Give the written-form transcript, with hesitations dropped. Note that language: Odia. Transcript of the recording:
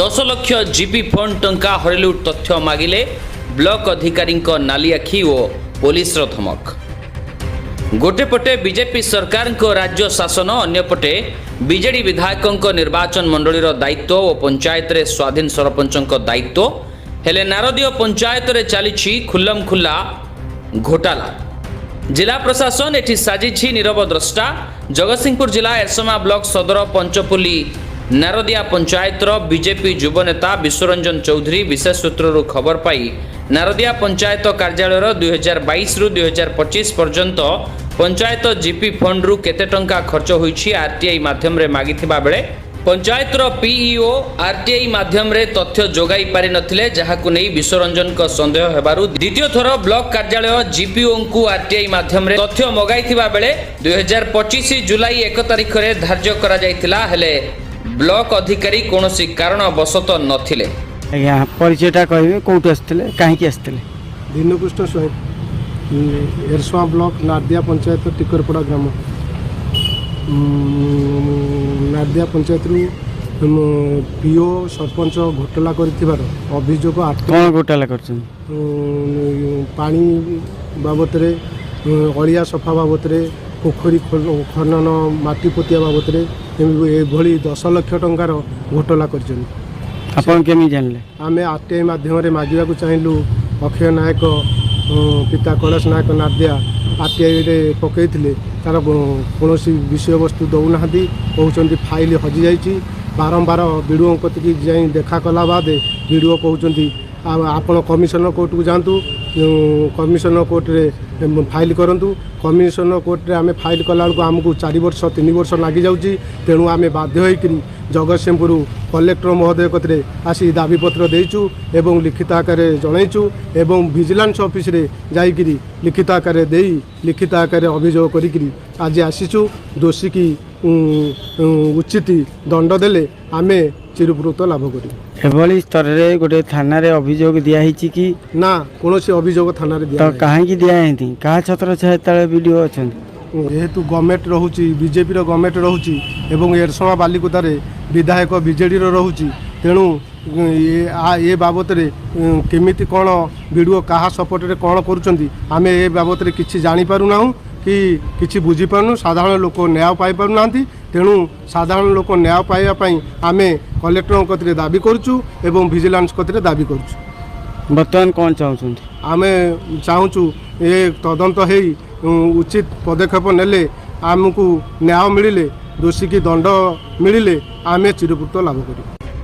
10 ଲକ୍ଷ ଜିପି ଫଣ୍ଡ ଟଙ୍କା ହରିଲୁଟ୍ ତଥ୍ୟ ମାଗିଲେ ବ୍ଲକ ଅଧିକାରୀଙ୍କ ନାଲି ଆଖି ଓ ପୋଲିସର ଧମକ। ଗୋଟେ ପଟେ ବିଜେପି ସରକାରଙ୍କ ରାଜ୍ୟ ଶାସନ, ଅନ୍ୟପଟେ ବିଜେଡି ବିଧାୟକଙ୍କ ନିର୍ବାଚନ ମଣ୍ଡଳୀର ଦାୟିତ୍ୱ ଓ ପଞ୍ଚାୟତରେ ସ୍ୱାଧୀନ ସରପଞ୍ଚଙ୍କ ଦାୟିତ୍ୱ। ହେଲେ ନାରଦୀୟ ପଞ୍ଚାୟତରେ ଚାଲିଛି ଖୁଲ୍ଲମ ଖୁଲ୍ଲା ଘୋଟାଲା। ଜିଲ୍ଲା ପ୍ରଶାସନ ଏଠି ସାଜିଛି ନୀରବ ଦ୍ରଷ୍ଟା। ଜଗତସିଂହପୁର ଜିଲ୍ଲା ଏରସମା ବ୍ଲକ ସଦର ପଞ୍ଚପୁଲି ନାରଦିଆ ପଞ୍ଚାୟତର ବିଜେପି ଯୁବନେତା ବିଶ୍ୱରଞ୍ଜନ ଚୌଧୁରୀ ବିଶେଷ ସୂତ୍ରରୁ ଖବର ପାଇ ନାରଦିଆ ପଞ୍ଚାୟତ କାର୍ଯ୍ୟାଳୟର 2022ରୁ 2025 ପର୍ଯ୍ୟନ୍ତ ପଞ୍ଚାୟତ ଜିପି ଫଣ୍ଡରୁ କେତେ ଟଙ୍କା ଖର୍ଚ୍ଚ ହୋଇଛି, ଆରଟିଆଇ ମାଧ୍ୟମରେ ମାଗିଥିବା ବେଳେ ପଞ୍ଚାୟତର ପିଇଓ ଆରଟିଆଇ ମାଧ୍ୟମରେ ତଥ୍ୟ ଯୋଗାଇ ପାରିନଥିଲେ, ଯାହାକୁ ନେଇ ବିଶ୍ୱରଞ୍ଜନଙ୍କ ସନ୍ଦେହ ହେବାରୁ ଦ୍ୱିତୀୟ ଥର ବ୍ଲକ କାର୍ଯ୍ୟାଳୟ ଜିପିଓଙ୍କୁ ଆରଟିଆଇ ମାଧ୍ୟମରେ ତଥ୍ୟ ମଗାଇଥିବା ବେଳେ 2025 ଜୁଲାଇ 1 ତାରିଖରେ ଧାର୍ଯ୍ୟ କରାଯାଇଥିଲା। ହେଲେ ବ୍ଲକ ଅଧିକାରୀ କୌଣସି କାରଣ ବଶତଃ ନଥିଲେ। ଆଜ୍ଞା, ପରିଚୟଟା କହିବେ, କେଉଁଠୁ ଆସିଥିଲେ, କାହିଁକି ଆସିଥିଲେ? ଦୀନକୃଷ୍ଣ ସ୍ୱାଇଁ, ଏରସମା ବ୍ଲକ ନାରଦିଆ ପଞ୍ଚାୟତ, ଟିକରପଡ଼ା ଗ୍ରାମ। ନାରଦିଆ ପଞ୍ଚାୟତରୁ ପିଓ, ସରପଞ୍ଚ ଘୋଟାଲା କରିଥିବାର ଅଭିଯୋଗ ଆଠ କ'ଣ ଘୋଟାଲା କରିଛନ୍ତି? ପାଣି ବାବଦରେ, ଅଳିଆ ସଫା ବାବଦରେ, ପୋଖରୀ ଖନନ, ମାଟି ପୋତିଆ ବାବଦରେ ଏଭଳି 10 ଲକ୍ଷ ଟଙ୍କାର ଘୋଟାଲା କରିଛନ୍ତି। ଆପଣ କେମିତି ଜାଣିଲେ? ଆମେ ଆରଟିଆଇ ମାଧ୍ୟମରେ ମାଗିବାକୁ ଚାହିଁଲୁ। ଅକ୍ଷୟ ନାୟକ, ପିତା କୈଳାସ ନାୟକ, ନାରଦିଆ, ଆରଟିଆଇରେ ପକାଇଥିଲେ। ତା'ର କୌଣସି ବିଷୟବସ୍ତୁ ଦେଉନାହାନ୍ତି, କହୁଛନ୍ତି ଫାଇଲ୍ ହଜିଯାଇଛି। ବାରମ୍ବାର ବିଡ଼ିଓଙ୍କ କତିକି ଯାଇ ଦେଖା କଲା ବାଦେ ବିଡ଼ିଓ କହୁଛନ୍ତି, ଆଉ ଆପଣ କମିଶନର କୋର୍ଟକୁ ଯାଆନ୍ତୁ, କମିଶନର କୋର୍ଟରେ ଫାଇଲ୍ କରନ୍ତୁ। କମିଶନର କୋର୍ଟରେ ଆମେ ଫାଇଲ୍ କଲାବେଳକୁ ଆମକୁ 4 ବର୍ଷ, 3 ବର୍ଷ ଲାଗିଯାଉଛି। ତେଣୁ ଆମେ ବାଧ୍ୟ ହୋଇକରି ଜଗତସିଂହପୁର କଲେକ୍ଟର ମହୋଦୟ କତିରେ ଆସି ଦାବିପତ୍ର ଦେଇଛୁ ଏବଂ ଲିଖିତ ଆକାରରେ ଜଣାଇଛୁ ଏବଂ ଭିଜିଲାନ୍ସ ଅଫିସରେ ଯାଇକିରି ଲିଖିତ ଆକାରରେ ଦେଇ, ଲିଖିତ ଆକାରରେ ଅଭିଯୋଗ କରିକିରି ଆଜି ଆସିଛୁ। ଦୋଷୀକି ଉଚିତ ଦଣ୍ଡ ଦେଲେ ଆମେ ଚିରଉପକୃତ ଲାଭ କରିବୁ। ଏଭଳି ସ୍ତରରେ ଗୋଟେ ଥାନାରେ ଅଭିଯୋଗ ଦିଆହେଇଛି କି? ନା, କୌଣସି ଅଭିଯୋଗ ଥାନାରେ ତ ଦିଆ ନାହିଁ। କାହିଁକି ଦିଆହେଇନି? କାହା ଛତ୍ର ଛାୟା ତଳେ ବିଡ଼ିଓ ଅଛନ୍ତି? ଯେହେତୁ ଗଭର୍ଣ୍ଣମେଣ୍ଟ ରହୁଛି, ବିଜେପିର ଗଭର୍ଣ୍ଣମେଣ୍ଟ ରହୁଛି ଏବଂ ଏରସମା ବାଲିକୁଦାରେ ବିଧାୟକ ବିଜେଡ଼ିର ରହୁଛି, ତେଣୁ ଏ ବାବଦରେ କେମିତି କ'ଣ ବିଡ଼ିଓ କାହା ସପୋର୍ଟରେ କ'ଣ କରୁଛନ୍ତି, ଆମେ ଏ ବାବଦରେ କିଛି ଜାଣିପାରୁନାହୁଁ କି କିଛି ବୁଝିପାରୁନୁ। ସାଧାରଣ ଲୋକ ନ୍ୟାୟ ପାଇପାରୁନାହାନ୍ତି। ତେଣୁ ସାଧାରଣ ଲୋକ ନ୍ୟାୟ ପାଇବା ପାଇଁ ଆମେ କଲେକ୍ଟରଙ୍କ କତିରେ ଦାବି କରୁଛୁ ଏବଂ ଭିଜିଲାନ୍ସ କତିରେ ଦାବି କରୁଛୁ। ବର୍ତ୍ତମାନ କ'ଣ ଚାହୁଁଛନ୍ତି? ଆମେ ଚାହୁଁଛୁ ଏ ତଦନ୍ତ ହେଇ ଉଚିତ ପଦକ୍ଷେପ ନେଲେ, ଆମକୁ ନ୍ୟାୟ ମିଳିଲେ, ଦୋଷୀକି ଦଣ୍ଡ ମିଳିଲେ ଆମେ ଚିରଉପକୃତ ଲାଭ କରିବୁ।